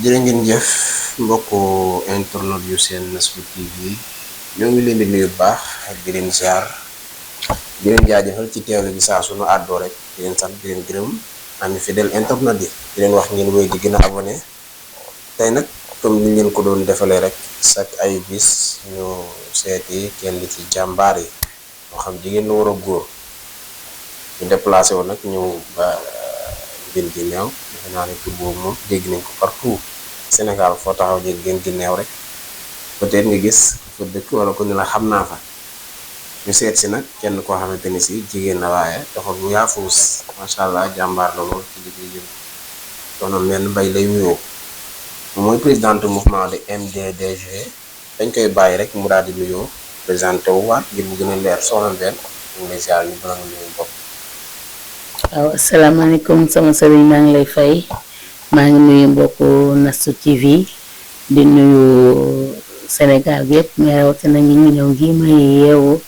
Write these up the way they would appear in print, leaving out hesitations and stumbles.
jërë ngeen jëf mbokku internet yu seen Nasrou TV ñoo ngi leen di nuyu bu baax ak di leen ziar di leen jaajëfal ci teewlu gi saa sunu àddoo rek di leen sant di leen gërëm ami fidèle internet yi di leen wax ngeen wéy di gën a abonné tey nag comme ni leen ko doon defalee rek chaque ay bis ñu seeti kenn ci jàmbaar yi moo xam jigéen la war a góor ñu déplacé woon nag ñëw ba Guin Guinéo defe naa ne tur boobu moom dégg nañ ko partout Sénégal foo taxaw dégg Guin Guinéo rek peut-être nga gis fa dëkk wala ko ni la xam naa fa ñu seet si nag kenn koo xamante ni si jigéen la waaye taxul mu yaafuus macha allah jàmbaar la lool ci liggéey yëpp doonoon menn mbay lay wuyoo mooy présidente mouvement de MDDG dañ koy bàyyi rek mu daal di nuyoo présenté wu waat ngir bu gën a leer soxna benn ñu ngi lay ziar ñu bëgg a nuyu bopp. waaw asalaamaaleykum sama sëriñ maa ngi lay fay maa ngi nuyu mbokku Nasrou TV di nuyu Sénégal gi yëpp mais rawatina Guin Guinéo gi may yeewu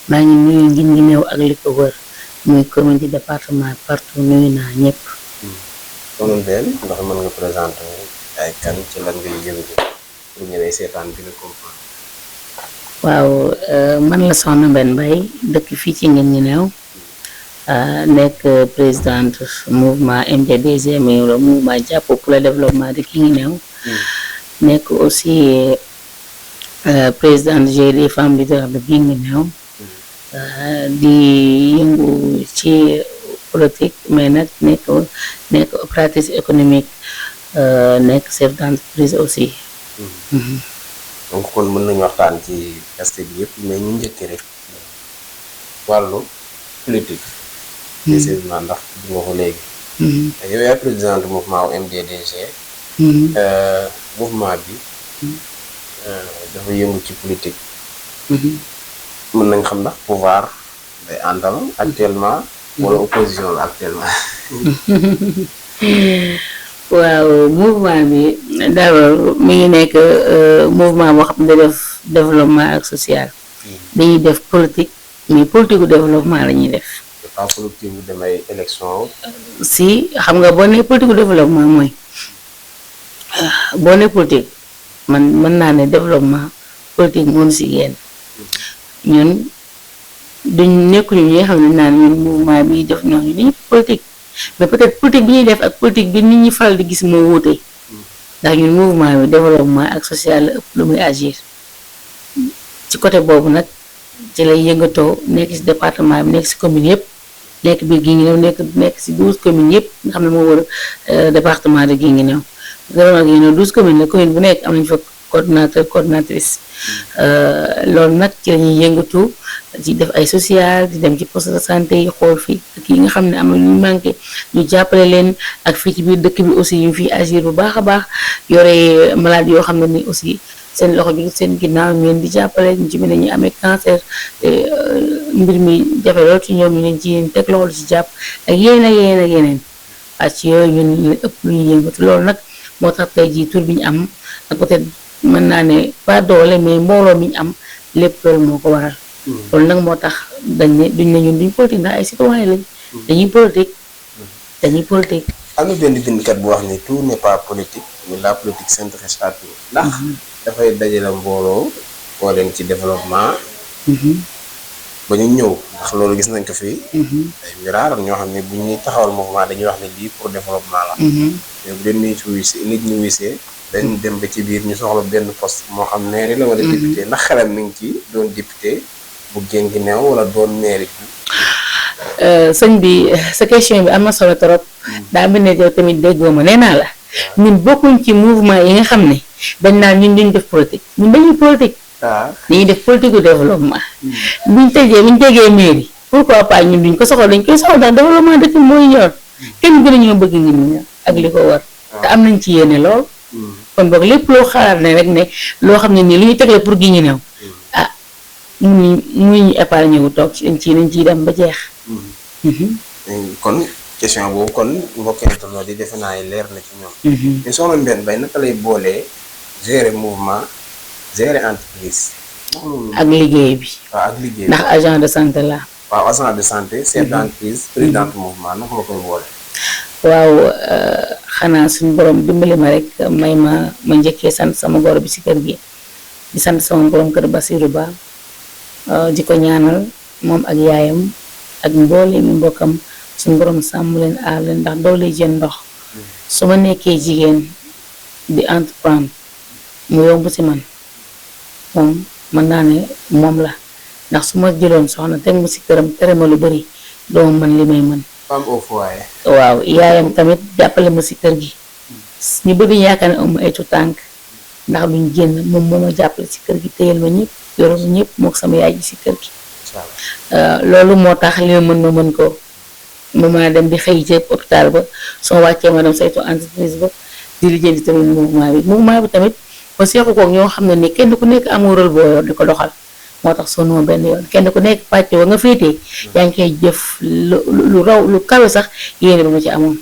maa ngi nuyu Guin Guinéo ak li ko wër muy commune di département partout nuyu naa ñëpp. soxna benn ndax mën nga présenté ay kan ci lan ngay yëngu pour ñu lay seetaan bi nga comprendre. waaw man la Soxna Mbène Mbaye dëkk fii ci Guin Guinéo nekk présidente mouvement MDDG mais le mouvement jàpp pour le développement de Guin Guinéo nekk aussi présidente des femmes leaders de Guin Guinéo di yëngu ci politique mais nag nekk opératrice économique nekk chef d'entreprise aussi. donc kon mën nañu waxtaan ci aspect bi yëpp mais ñu njëkk rek wàllu politique. précisément ndax du nga ko léegi. yow yaay présidente mouvement wu MDDG. mouvement bi dafa yëngu ci politique. mën nañ xam ndax pouvoir day àndal actuellement. wala opposition la actuellement. waaw mouvement bi d'abord mi ngi nekk mouvement boo xam ne def développement ak social. dañuy def politique mais politique gu développement la ñuy def. c'est pas politique bu demee élection. si xam nga boo nee politique gu développement mooy boo nee politique man mën naa ne développement politique mënu si génn ñun duñ nekkuñu ñi nga xam ne naan ñun mouvement bi def ñooñu dañuy politique. mais peut-être politique bi ñuy def ak politique bi nit ñi faral di gis moo wuute ndax ñun mouvement bi développement ak social la ëpp lu muy agir ci côté boobu nag ci lay yëngatoo nekk ci département bi nekk ci commune yëpp nekk biir Guin Guinéo nekk ci 12 communes yëpp nga xam ne moo wër département de Guin Guinéo. département de Guin Guinéo 12 communes la commune bu nekk am nañu fa coordonnateur coordonnatrice loolu nag ci la ñuy yëngatu ci def ay social di dem ci poste de santé yi xool fii ak yi nga xam ne am na ñu manqué ñu jàppale leen ak fii ci biir dëkk bi aussi ñu fi agir bu baax a baax yore malade yoo xam ne ni aussi seen loxo bi seen ginnaaw ñu leen di jàppale ñu ci mel ne ñu amee cancer te mbir mi jafe lool ci ñoom ñu leen ci teg loxo ci jàpp ak yeneen ak yeneen ak ci yooyu ñun ëpp lu ñuy yëngatu loolu nag moo tax tey jii tur bi ñu am ak peut-être mën naa ne pas doole mais mbooloo mi ñu am lépp loolu moo ko waral. loolu nag moo tax dañ ne duñ ne ñun duñ politique ndax ay citoyen lañ. dañuy politique. am na benn bindkat bu wax ni tout n'est pas politique mais la politique s'intéresse à tout. ndax dafay dajale mbooloo koo leen ci développement. ba ñu ñëw ndax loolu gis nañ ko fii. ay miraar ñoo xam ne bu ñuy taxawal mouvement dañuy wax ne lii pour développement la. mais bu leen nit ñi wisee dañ dem ba ci biir ñu soxla benn poste moo xam mairie la wala député ndax xelam mi ngi ci doon député bu Guin Guinéo wala doon mairie bi. sëñ bi sa question bi am na solo trop. daa mel ne yow tamit déggoo ma nee naa la. ñun bokkuñ ci mouvement yi nga xam ne dañ naan ñun duñ def politique ñun dañuy politique. dañuy def politique du développement. buñ tegee mairie pourquoi pas ñun duñ ko soxla dañ koy soxla ndax développement dëkk mooy ñor kenn gën a ñoo bëgg ngi nii ak li ko war. te am nañ ci yéene lool. kon boog lépp loo xalaat ne rek ne loo xam ne nii lu ñu tegle pour Guin Guinéo ah muy ñu épargne wu toog ci nañ ciy dem ba jeex. kon question boobu kon mbokk internet di defe naa leer na ci ñoom. mais Soxna Mbène Mbaye naka lay boolee gérer mouvement gérer entreprise. ak liggéey bi. waaw ak liggéey bi ndax agent de santé la. waaw agent de santé chef d'entreprise présidente mouvement naka la koy boole. waaw xanaa suñu borom dimbali ma rek may ma njëkkee sant sama goro bi ci kër gi di sant sama borom kër Basirou Ba di ko ñaanal moom ak yaayam ak mboole mi mbokkam suñu borom sàmm leen aar leen ndax doole jën ndox su ma nekkee jigéen di entreprendre mu yomb ci man moom mën naa ne moom la ndax su ma jëloon soxna teg ma ci këram tere ma lu bari doo mën li may mën. femme au foyer. waaw yaayam tamit jàppale ma ci kër gi ñu bëri yaakaar ne am ay tànk ndax duñ génn moom moo ma jàppale ci kër gi téyel ma ñëpp yoroon ma ñëpp mook sama yaay ji ci kër gi. loolu moo tax li ma mën ko ma mën a dem di xëy ci hôpital ba soo wàccee ma dem saytu entreprise ba di lijjanti tamit mouvement bi tamit ba seexu koog ñoo xam ne ni kenn ku nekk amoo rôle boo yor di ko doxal moo tax sonoo benn yoon kenn ku nekk pàcc wa nga féetee yaa ngi koy jëf lu raw lu kawe sax yéene ba ma ci amoon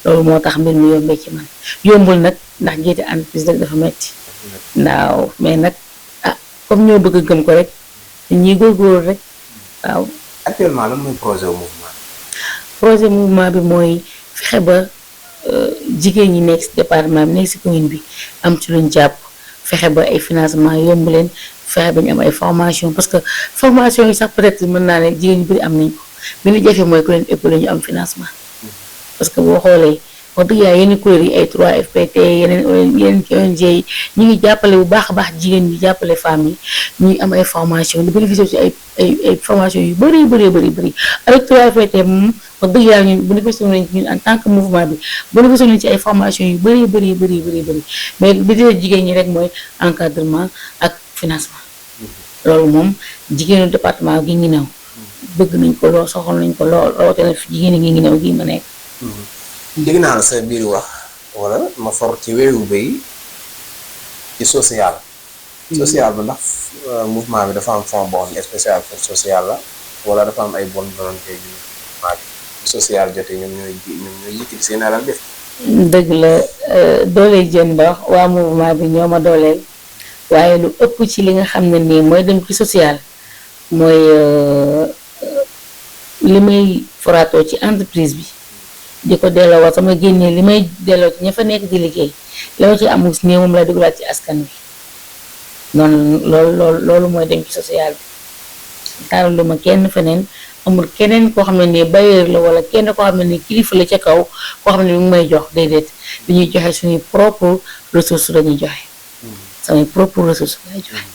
loolu moo tax mbir mi yombee ci man yombul nag ndax jiite entreprise rek dafa metti ndaaw mais nag comme ñoo bëgg gëm ko rek ñi góorgóorlu rek waaw. actuellement lan mooy projet mouvement bi mooy fexe ba jigéen ñi nekk ci département bi nekk ci commune bi am ci luñ jàpp fexe ba ay financement yomb leen fexe ba ñu am ay formation parce que formation yi sax peut-être mën naa ne jigéen ñu bëri am nañ ko bi ñu jafe mooy ku leen ëpp la ñu am financement parce que boo xoolee wax dëgg yàlla yenn kuréel yi ay 3FPT yeneen ONG yi ñu ngi jàppale bu baax a baax jigéen ñi jàppale femmes yi ñuy am ay formation di bénéficier ci ay formation yu bëri avec 3FPT moom wax dëgg yàlla ñun bénéficier nañ ñun en tant que mouvement bi bénéficier nañ ci ay formation yu bëri mais bi dee jigéen ñi rek mooy encadrement ak financement loolu moom jigéenu département gi ngi new bëgg nañ ko lool soxal nañ ko lool rawatina fi jigéen ñi ngi new gi ma nekk. dégg naa sa biir wax wala ma for ci weewu bay ci social ba ndax mouvement bi dafa am fond boo xam ne spécial pour social la wala dafa am ay bonne volonté yu mouvement bi social jotee ñoom ñooy yëkkati seen alal def. dëgg la dooleel jën ndox waa mouvement bi ñoo ma dooleel waaye lu ëpp ci li nga xam ne nii mooy dem ci social mooy li may foraatoo ci entreprise bi di ko delloo wax sama génnee li may delloo ci ña fa nekk di liggéey li ma ci amul si néew moom lay dugalaat ci askan bi noonu loolu mooy dem ci social bi taaral lu ma kenn feneen amul keneen koo xam ne nii bailleur la wala kenn koo xam ne nii kilifa la ca kaw koo xam ne mi ngi may jox déedéet dañuy joxe suñuy propre ressource dañuy joxe samay propre ressource lay joxe.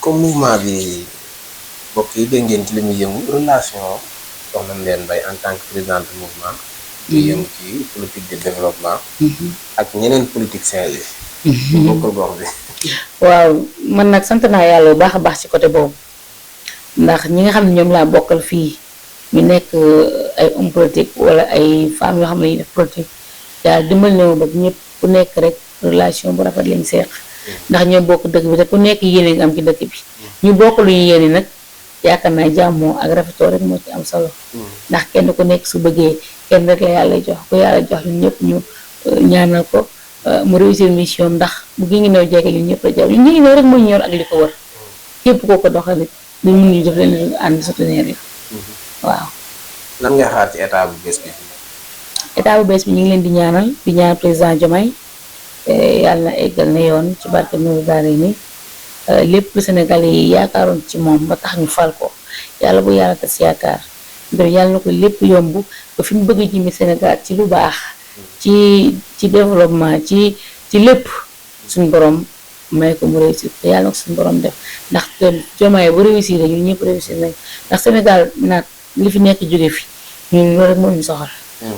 comme mouvement bi mbokk yi dégg ngeen ci li muy yëngu relation soxna Mbène Mbaye en tant que présidente du mouvement. di yëngu ci politique de développement. ak ñeneen politiciens yi. bokkul gox bi. waaw man nag sant naa yàlla bu baax a baax ci côté boobu ndax ñi nga xam ne ñoom laa bokkal fii ñu nekk ay homme politique wala ay femmes yoo xam ne dañuy def politique daal dimbali na ma ba ñëpp ku nekk rek relation bu rafet lañ seeq ndax ñoo bokk dëkk bi te ku nekk yéene nga am ci dëkk bi ñu bokk lu ñu yéene nag yaakaar naa jàmmoo ak rafetoo rek moo ci am solo ndax kenn ku nekk su bëggee kenn rek la yàlla jox ku yàlla jox ñun ñëpp ñu ñaanal ko mu réussir mission ndax bu gi ngi new jege ñun ñëpp la jaww ñun ñu ngi new rek moo ñu ñor ak li ko wër képp koo ko doxalit ñu mun ñu def leen ànd soutenir la waaw. lan nga xaar ci état bu bees bi. état bu bees bi ñu ngi leen di ñaanal président Diomaye yàlla na eggal na yoon ci barke Nourou Daara ni lépp lu Sénégal yi yaakaaroon ci moom ba tax ñu fal ko yàlla bu yàlla tas yaakaar ndax yàlla na ko lépp yomb ba fi mu bëgg jëmi Sénégal ci lu baax ci développement ci lépp suñu borom may ko mu réussir te yàlla na ko suñu borom def ndax Diomaye bu réussir la ñun ñëpp réussir nañ ndax Sénégal naat li fi nekk jóge fi ñun loolu rek moo ñu soxal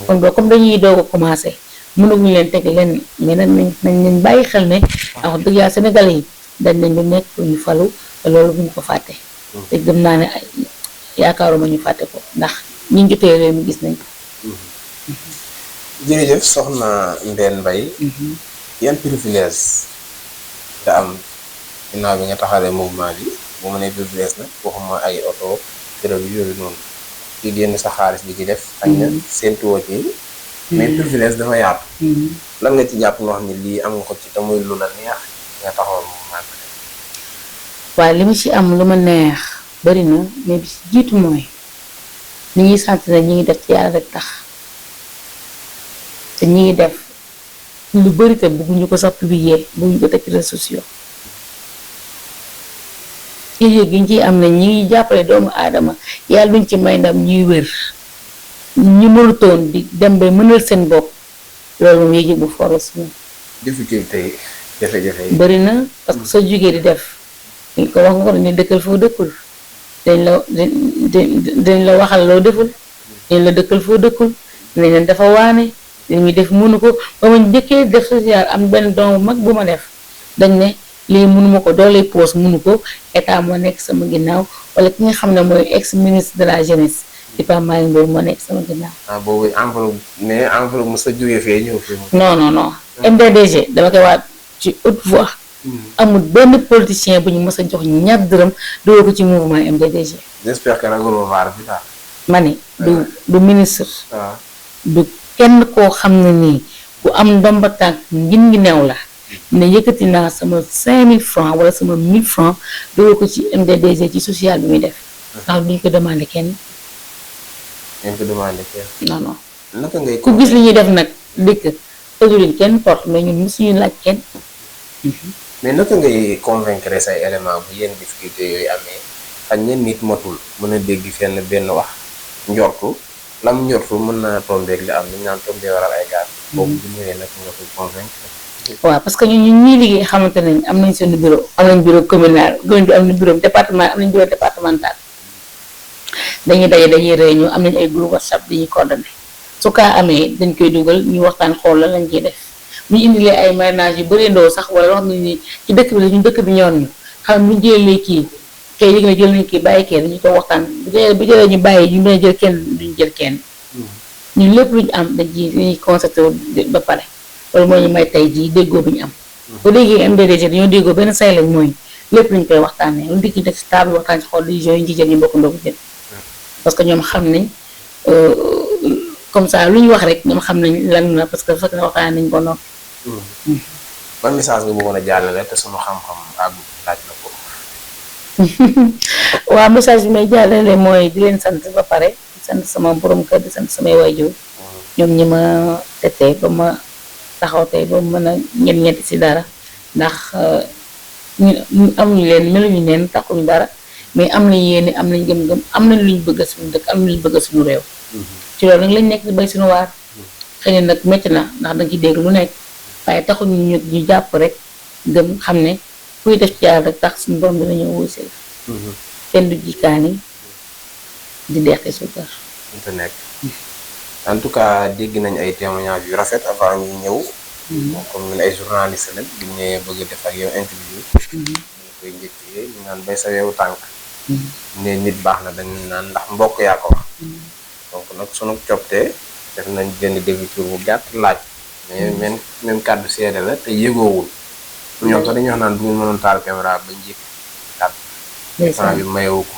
kon boo comme dañuy doog a commencé mënaguñu leen teg lenn mais nañ bàyyi xel ne wax dëgg yàlla Sénégalais yi dañ nañ lu nekk pour ñu falu te loolu bu ñu ko fàtte te gëm naa ne yaakaaruma ñu fàtte ko ndax ñi jotee réew mi gis nañ ko. jërëjëf soxna Mbène Mbaye yan privilège nga am ginnaaw bi nga taxalee mouvement bi bu ma nee privilège nag waxuma ay oto kërëb yooyu noonu ci génn sa xaalis bi ci def xañ na séentuwoo ci mais privilège dafa yaatu lan nga ci jàpp noo xam ne lii am nga ko ci te muy lu la neex nga taxawal mouvement bi. waaye li mu ci am lu ma neex bari na mais bi ci jiitu mooy ni ñuy sant ne ñi ngi def ci yàlla rek tax te ñi ngi def lu bëri te bëgguñu ko sax publier bëgguñu ko teg ci réseaux sociaux yëg gi ñu ciy am na ñi ngi jàppale doomu aadama yàlla duñ ci may ndam ñuy wér ñu mënutoon di dem ba mënal seen bopp loolu moom yëg bu foro si ñun difficulté yi jafe-jafe yi. bëri na parce que soo jógee di def dañ ko wax nga ko ne dëkkal foo dëkkul dañ la waxal loo deful dañ la dëkkal foo dëkkul dañ leen dafa waane li muy def mënu ko ba ma njëkkee def social am benn doom bu mag bu ma def dañ ne lii mënuma ko doole poos mënu ko état moo nekk sama ginnaaw wala ki nga xam ne mooy ex ministre de la jeunesse di Pape Malick Ndour moo nekk sama ginnaaw. boobu enveloppe mais enveloppe mu sa jógee fee ñëw fii. non MDDG dama koy waat ci haute voix. amul benn politicien bu ñu mës a jox ñaar dërëm dugal ko ci mouvement MDDG. j'espère que ragaloo vaar bi daal. ma ne du ministre. waaw du kenn koo xam ne nii ku am ndomba tànk ngin ngi new la. ne yëkkati naa sama 5000 francs wala sama 1000 francs dugal ko ci MDDG ci social bi muy def. ndax duñ ko demandé kenn. ngeen ko demandé kenn. non. naka ngay ku gis li ñuy def nag dëkk tëjuliñ kenn porte mais ñun mosuñu laaj kenn. mais naka ngay convaincre say élément bu yenn difficulté yooyu amee xañ ne nit matul mën a dégg fenn benn wax njortu lam njortu mën naa tombeeg li am li ñu naan tombee waral ay gaar. boobu bu ñëwee nag nga koy convaincre. waaw parce que ñun ñii liggéey xamante nañ am nañ seen bureau am nañ bureau communal commune bi am na bureau département am nañ bureau départemental dañuy réunion am nañ ay groupe WhatsApp dañuy coordonné su kaa amee dañ koy dugal ñu waxtaan xool lan lañ ciy def bu ñu indilee ay marinage yu bëree ndoo sax wala wax nañ ni ci dëkk bi la ñu dëkk bi ñor ñu xam bu ñu jëlee kii kay yëg na jël nañ kii bàyyi kenn dañu ko waxtaan bu jëlee ñu bàyyi ñu mën a jël kenn duñu jël kenn ñun lépp lu ñu am dañuy constaté ba pare loolu moo ñu may tey jii déggoo bi ñu am bu déggee MDDG dañoo déggoo benn say lañ mooy lépp luñ koy waxtaanee lu dikki def si table waxtaan ci xool décision yi ñu ci jël ñu bokk ndoo ko jël parce que ñoom xam nañ comme ça lu ñu wax rek ñoom xam nañ lan la parce que fekk na waxtaan nañ ko noonu. ban message nga bëggoon a jàllale te sunu xam-xam àggu laaj na ko. waaw message bi may jàllale mooy di leen sant ba pare di sant sama borom kër di sant samay waajur ñoom ñi ma tetee ba ma taxaw tey ba mën a ñetti si dara ndax ñu amuñu leen meluñu leen taxuñu dara mais am nañ yéene am nañ gëm-gëm am nañ luñ bëgg suñu dëkk am nañ luñ bëgg suñu réew. ci loolu nag lañ nekk di bay suñu waar. xëy na nag métti na ndax danga ci dégg lu nekk waaye taxuñu ñu jàpp rek gëm xam ne kuy def ci yàlla rek tax suñu borom dina ñëw wuusi la. kenn du jikaani di deqi suukar. nekk en tout cas dégg nañ ay témoignages yu rafet avant ñu ñëw. comme ñun ay journaliste lañ bu ñëwee bëgg def ak yow interview. ñu koy njëkkee ñu naan bay sa weewu tànk. ne nit baax na dañ naan ndax mbokk yaa ko wax. donc nag sunu copte def nañ benn déglu bu gàtt laaj. mais même kàddu seede la te yëgoowul. ñoom sax dañuy wax naan bu ñu mënoon taal caméra ba njëkk kàddu. écran bi mayewu ko.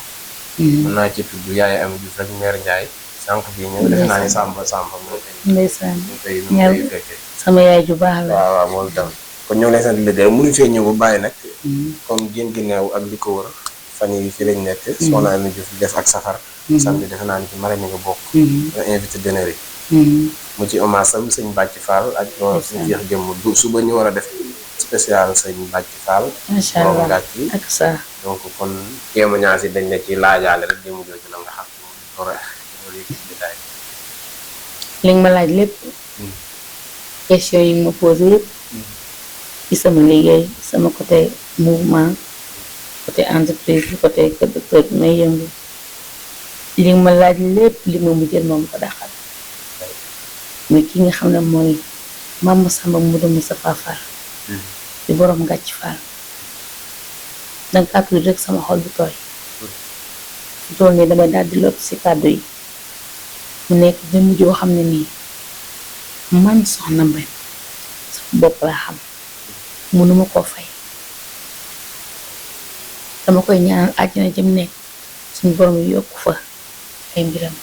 mën naa ci tudd yaay am Diouf rek mère Ndiaye. sànq bii ñëw def naa ni Samba moo koy. ndeysaan koy fekkee. sama yaay ju baax la. waaw moom itam kon ñoo ngi lay sant di la mënuñ fee ñëw bu bàyyi nag. comme génn ginnaaw ak li ko wër fan yi fi lañ nekk. soxna Ami Diouf def ak safar. samedi defe naa ni ci mara mi nga bokk. nga invité d'honneur yi. mu ci hommage sam sëñ Bàcci Fall ak suñu jeex jëmm du suba ñu war a def spécial sëñ Bàcci Fall. macha allah ak ça. donc kon témoignage yi dañ ne ci laajaale rek jëmm jooju la nga xam li nga ma laaj lépp. question yi nga ma posé yëpp. ci sama liggéey sama côté mouvement côté entreprise côté kër docteur bi may yëngu li nga ma laaj lépp li ma mujjël moom ko daxal mais ki nga xam ne mooy Mame Samba Modou Moustapha Fall di borom Gàcc Fall danga kaa tudd rek sama xol bi tooy su tool nii damay daal di lott si kàddu yi mu nekk jëmm joo xam ne nii man soxna Mbène sama bopp laa xam mënuma koo fay dama koy ñaanal àjjana jëm nekk suñu borom yokk fa ay mbiram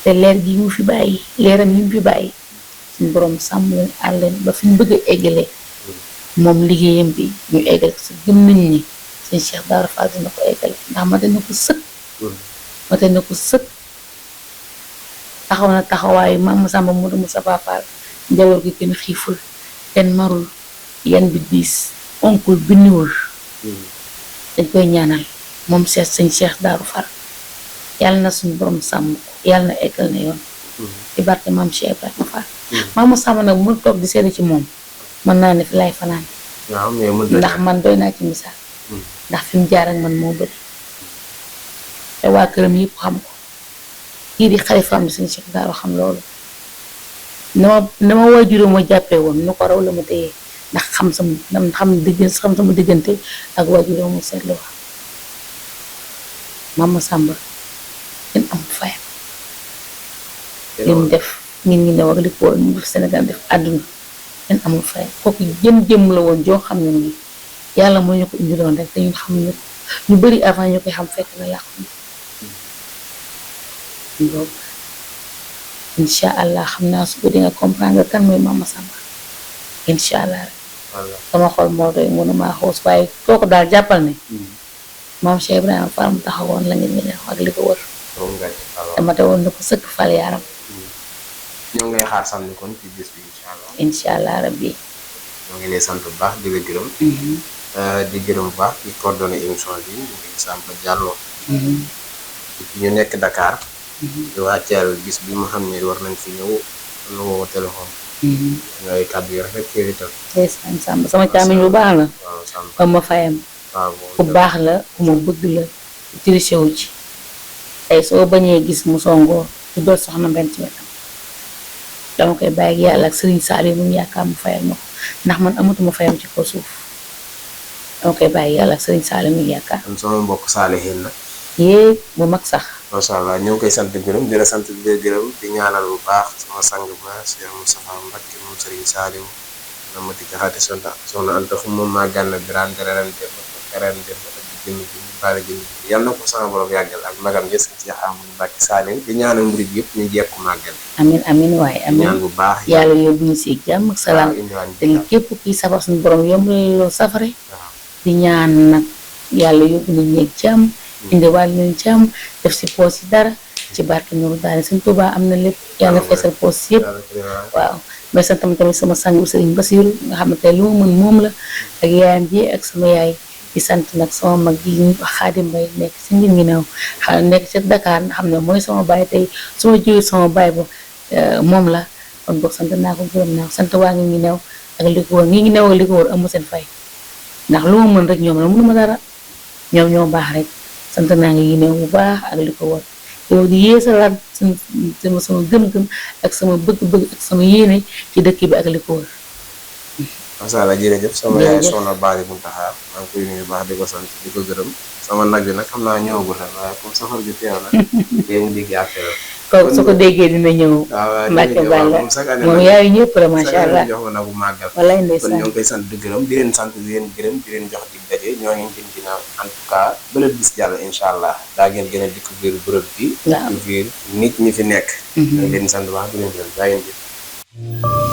te leer gi mu fi bàyyi leeram yi mu fi bàyyi suñu borom sàmm leen aar leen ba fi ñu bëgg a eggalee moom liggéeyam bi ñu eggal ko si gëm nañ ni sëñ Cheikh Bara Fall dina ko eggale ndax mate na ko sëkk taxaw na taxawaayu Mame Samba Modou Moustapha Fall njaboot gi kenn xiiful kenn marul yan bi diis onkul bi niwul dañ koy ñaanal moom seet sëñ Cheikh Daaru Far yàlla na suñu borom sàmm ko yàlla na eggal na yoon ci barke maam Cheikh Ibrahima Fall maama sàmm nag mu toog di seede ci moom mën naa ne fi lay fanaan waaw mais mën ndax man doy naa ci misaal ndax fi mu jaar ak man moo bëri te waa këram yëpp xam ko kii di xalifaam bi sëñ Cheikh Daaru xam loolu na ma waajuram ma jàppee woon nu ko raw la ma téyee ndax xam sama diggante ak waajuram mu seetlu wax Mama Samba kenn am fayam li mu def ngin ngi new ak li ko ñu def Sénégal def àdduna kenn amul fayam kooku jëm la woon joo xam ne nii yàlla moo ñu ko indiloon rek te ñun xamuñu ko ñu bëri avant ñu koy xam fekk na yàqu boobu incha allah xam naa su ko di nga comprendre kan mooy Mama Samba incha allah rek sama xol moo doy mënuma xoos waaye kooku daal jàppal ne maam Cheikh Ibrahima Fall mu taxawoon la ngeen ne ak li ko wër dama te woon na ko sëkk fal yaaram ñoo ngay xaar samedi kon ci bis bi incha allah rabbi ñoo ngi lay sant bu baax di la gërëm di gërëm bu baax di coordonné émission bi ñu ngi Samba Diallo ñu nekk Dakar di wàcceel bis bi ma xam ne war nañ fi ñëw nu woo téléphone ñooy kàddu yi rafet kii itam ndeysaan Samba sama caamiñ bu baax la waaw Samba ba ma fayam ku baax la ku ma bëgg la triché wu ci tey soo bañee gis mu songoo du dool soxna benn ci wetam dama koy bàyyi yàlla ak Serigne Saliou mu yaakaar mu fayal ma ko ndax man amatuma fayam ci kaw suuf dama koy bàyyi yàlla ak Serigne Saliou mu yaakaar kon sama mbokk Saalihin la yée bu mag sax macha allah ñoo ngi koy sant gërëm di la sant di la gërëm di ñaanal bu baax sama sang ba Cheikh Moustapha Mbacké moom Serigne Saliou na ma di jaxaate soxna Anta fu moom maa gànna biraan ren def jëm ji baara jëm ji yal na ko sama borom yàggal ak magam jës ci Amadou Mbacké Saliou di ñaanal murid yëpp ñu jekku màggal amin waaye amin ñaan bu baax yàlla yóbbu ñu si jàmm ak salaam te képp kii safar suñu borom yomb loo safare di ñaan nag yàlla yóbbu nañ ñeeg jàmm indiwaale nañ jàmm def si poos yi dara ci barke Nourou Daane Sëñ Tuubaa am na lépp yàlla feesal poos yëpp waaw mais sant tamit sama sangu Sëriñ Basiru nga xam ne tey lu ma mën moom la ak yaayam ji ak sama yaay di sant nag sama mag ji ñu wax Xaadim Mbay nekk si ngir ngi new nekk ci Dakar nga xam ne mooy sama baay tey su ma jiwee sama baay ba moom la kon boog sant naa ko gërëm naa ko sant waa ngi new ak li ko wër ngi new ak li ko wër amu seen fay ndax lu ma mën rek ñoom la mënuma dara ñoom ñoo baax rek sant naa ngi new bu baax ak li ko wër yow di yeesalaat sama gëm-gëm ak sama bëgg-bëgg ak sama yéene ci dëkk bi ak li ko wër. macha allah jërëjëf sama yaay soxna Bari Muntaxa maa ngi koy nuyu baax di ko sant di ko gërëm sama nag bi nag xam naa ñëwagul la waaye comme safar gi teew na dee mu dégg affaire kooku su ko déggee dina ñëw. Mbacke Balla moom yaayu ñëpp la macha allah jox ma nagu màggal walaay kon ndeysaan ñoo ngi koy sant di gërëm di leen sant di leen gërëm di leen jox dig daje ñoo ngi gën ginnaaw en tout cas bële bis jàll incha allah daa ngeen gën a découvrir bërëb bi découvrir nit ñi fi nekk leen sant baax di leen gërëm daa ngeen jëf